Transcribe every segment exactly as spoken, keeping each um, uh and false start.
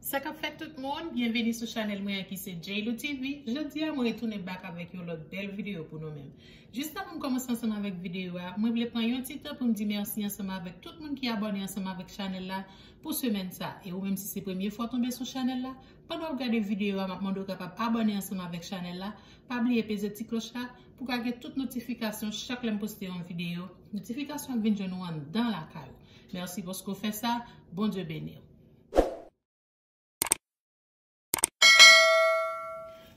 Sa k ap fèt tout moun, byenveni sou chanèl mwen an ki se J L O T V. Jodi a mwen retounen back avèk yon lòt bèl videyo pou nou menm. Jis avan m kòmanse ansanm avèk videyo a, mwen vle pran yon ti tan pou m di mèsi ansanm avèk tout moun ki abòne ansanm avèk chanèl la pou semèn sa. E ou menm si se premye fwa w tonbe sou chanèl la, pandan w ap gade videyo a, m ap mande w kapab abòne ansanm avèk chanèl la. Pa bliye peze ti klòch la pou w ka gen tout notifikasyon chak lè m poste yon videyo. Notifikasyon ap vin jwenn ou anndan lakay ou. Mèsi paske w fè sa. Bondye beni w.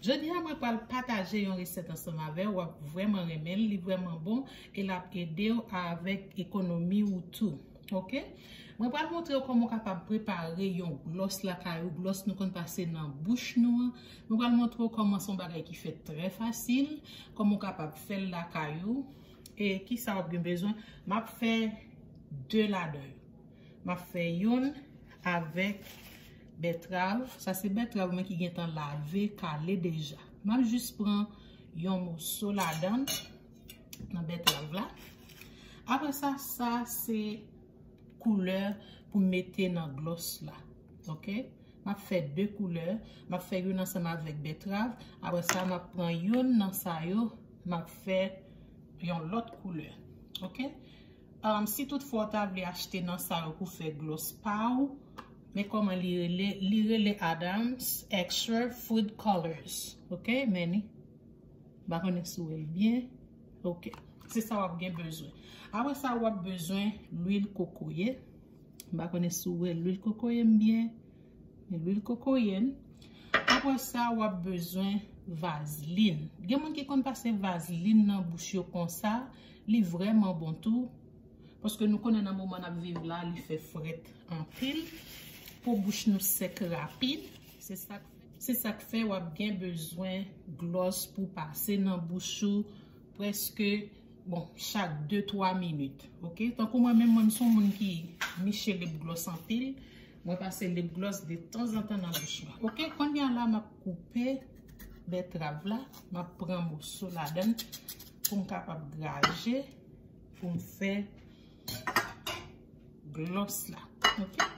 Jodi a mwen pral pataje yon resèt ansanm avè w, w ap vrèman renmen l, li vrèman bon e l ap ede w avèk ekonomi w tou. Oke? Mwen pral montre w kòman w kapab prepare yon glòs lakay ou, glòs nou konn pase nan bouch nou an. Mwen pral montre w kòman se yon bagay ki fèt trè fasil, kòman w kapab fè l lakay ou. E kisa w ap gen bezwen? M ap fè de ladan yo. M ap fè youn avèk bètrav. Sa se bètrav mwen ki gentan lave, kale deja. M ap jis pran yon moso ladan l, nan bètrav la. Apre sa, sa se koulè pou mete nan glòs la. Oke? M ap fè de koulè. M ap fè youn ansanm avèk bètrav. Apre sa, m ap pran youn nan sa yo. M ap fè yon lòt koulè. Oke? Um, si toutfwa w ta vle achte nan sa yo pou fè glòs pa w, men kòman li rele, li rele Adams Extra Food Colors. Oke? Men ni. M pa konnen si w wè l byen. Oke. Se sa w ap gen bezwen. Apre sa, w ap bezwen lwil kokoye. M pa konnen si w wè lwil kokoye m byen. Men lwil kokoye m. Apre sa, w ap bezwen vazlin. Gen moun ki konn pase vazlin nan bouch yo konsa. Li vrèman bon tou. Paske nou konnen nan moman n ap viv la, li fè frèt anpil. Po bouch nou sèk rapid. Se sa k Se sa k fè w ap gen bezwen glòs pou pase nan bouch ou prèske, bon, chak de twa minit. Oke? Tankou mwen menm, mwen, m se yon moun ki niche lip glòs anpil. Mwen pase lip glòs de tanzantan nan bouch mwen. Oke? Kounye a la, m ap koupe bètrav la. M ap pran moso ladan l pou m kapab graje, pou m fè glòs la. Oke?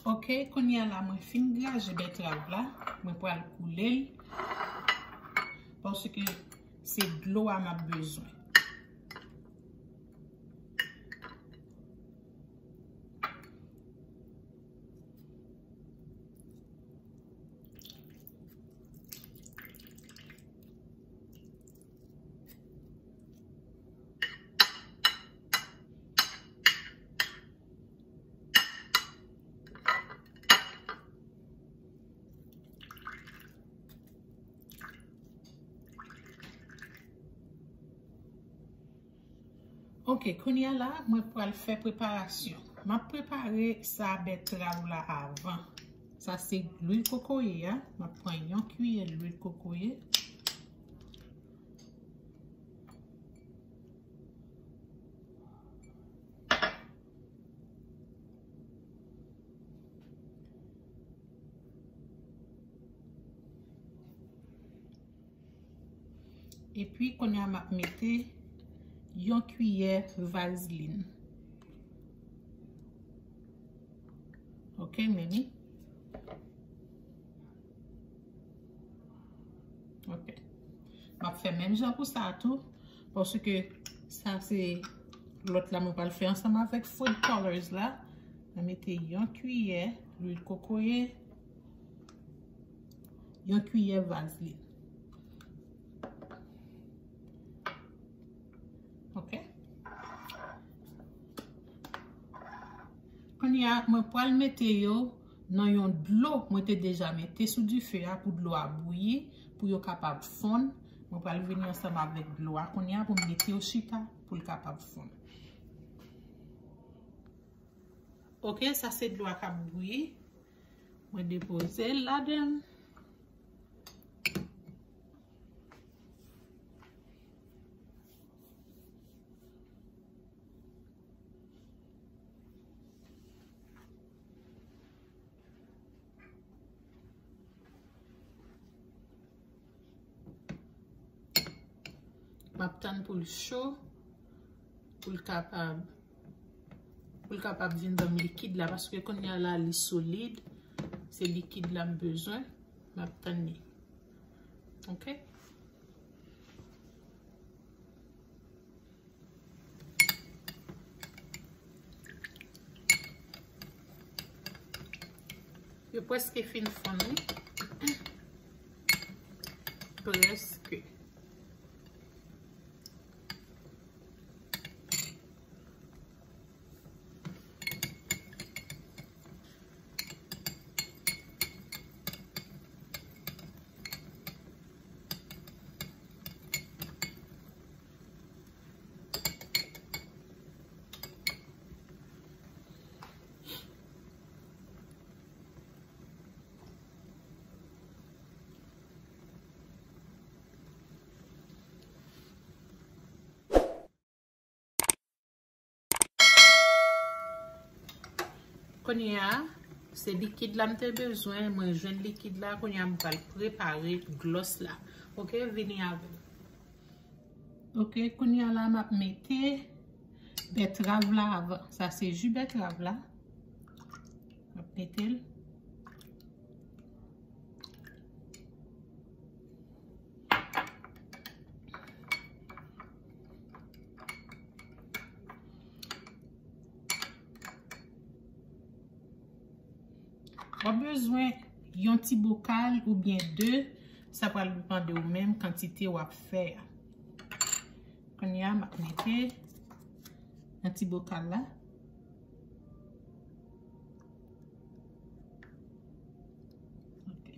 Oke, kounye a la, mwen fin graje bètrav la, mwen pral koule l, paske se dlo a m ap bezwen. Oke, kounye a la, mwen pral fè preparasyon. M ap prepare sa bètrav la avan. Sa se lwil kokoye a. M ap pran yon kiyè lwil kokoye. Epi, kounye a, m ap mete yon kiyè vazlin. Oke, men ni. Oke. M ap fè menm jan pou sa tou, paske sa se lòt la mwen pral fè ansanm avèk food colors la. Mwen mete yon kiyè lwil kokoye, yon kiyè vazlin. Oke. Kounye a, mwen pral mete yo nan yon dlo mwen te deja mete sou dife a pou dlo a bouyi, pou yo kapab fonn. Mwen pral vini ansanm avèk dlo a kounye a pou m mete yo chita pou l kapab fonn. Oke, sa se dlo a k ap bouyi. Mwen depoze l ladan l. Ap tann pou l cho, pou l kapab, pou l kapab vin ban m likid la, paske kounye a la li solid. Se likid la m bezwen. M ap tann li. Ok? Yo prèske fin fonn, wi. Prèske. Kounye a, se likid la m te bezwen, mwen jwenn likid la, kounye a m pral prepare glòs la. Ok, vini avè m. Ok, kounye a la m ap mete bètrav la avan. Sa se ji bètrav la. M ap mete l. W ap bezwen yon ti bokal oubyen de. Sa pral depande w menm kantite w ap fè a. Kounye a, m ap mete nan ti bokal la. Ok.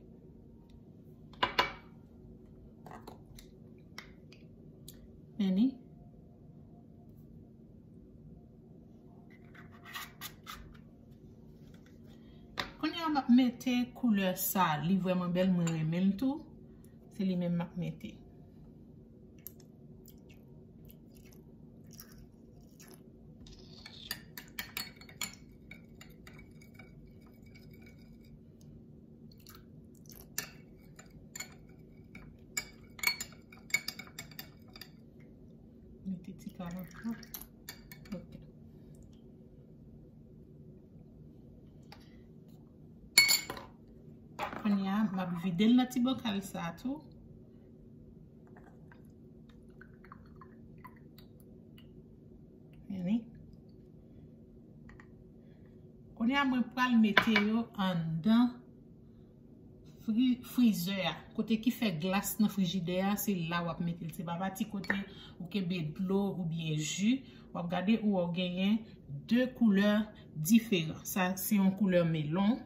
Men li. Kounye a, m ap mete koulè sa. Li vrèman bèl, mwen renmen l tou. Se li menm m ap mete. Mete ti kalanflan. Ok. Kounye a, m ap vide l nan ti bokal sa tou. Men li. Kounye a, mwen pral mete yo anndan fri-, frizè a. Kote ki fè glas nan frijidè a, se la w ap mete l. Se pa pati kote ou kenbe dlo oubyen ji. W ap gade ou wè w genyen de koulè diferan. Sa se yon koulè melon.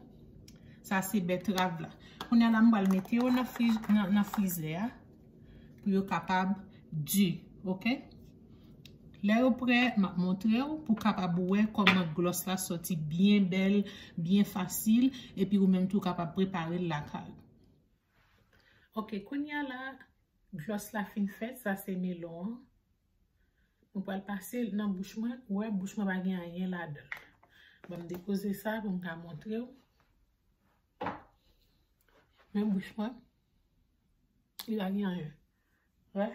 Sa se bètrav la. Kounye a la, m pral mete yo nan fri-, nan, nan frizè a pou yo kapab di, ok? Lè yo prè, m ap montre w pou w kapab wè kòman glòs la sòti byen bèl, byen fasil, epi ou menm tou w kapab prepare l lakay ou. Ok, kounye a la, glòs la fin fèt, sa se melon an. Mwen pral pase l nan bouch mwen, ou wè bouch mwen pa gen anyen ladan l. Ban m depoze sa pou m ka montre w. Men bouch mwen, li pa gen anyen. Wè?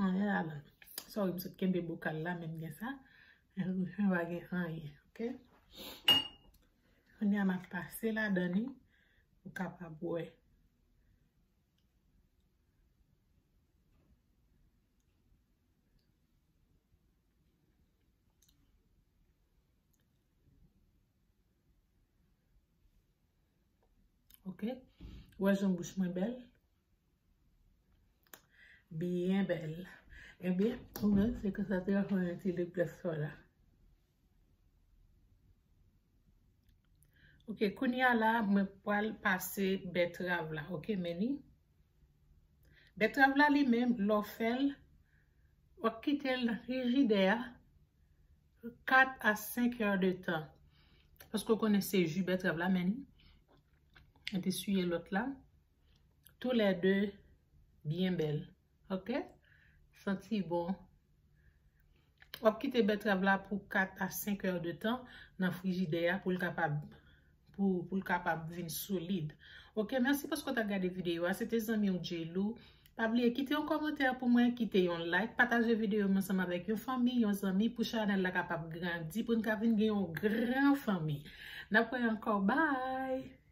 Anyen ladan l. Sorry, m sot kenbe bokal la, men m gen sa. Men bouch mwen pa gen anyen, ok? Kounye a m ap pase ladan li, ou kapab wè. Ok. Ou wè jan bouch mwen bèl? Byen bèl. Ebyen, ou menm, se konsa te fè yon ti lip glòs sa la. Ok, kounye a la, mwen pral pase bètrav la. Ok, men li. Bètrav la li menm, lè w fè l, w ap kite l nan frijidè a kat a senk è de tan. Paske w konnen se ji bètrav la, men li. Mwen te siye lòt la. Toulède byen bèl. Ok? Santi bon. W ap kite bètrav la pou kat a senk è de tan nan frijidè a pou l kapab, pou, pou l kapab vin solid. Ok, mèsi paske w t ap gade videyo a. Se te zanmi w J-Lou. Pa bliye kite yon kòmantè pou mwen, kite yon like, pataje videyo m ansanm avèk yon fanmi, yon zanmi pou chanèl la kapab grandi, pou n ka vin gen yon gran fanmi. N ap wè ankò, bye!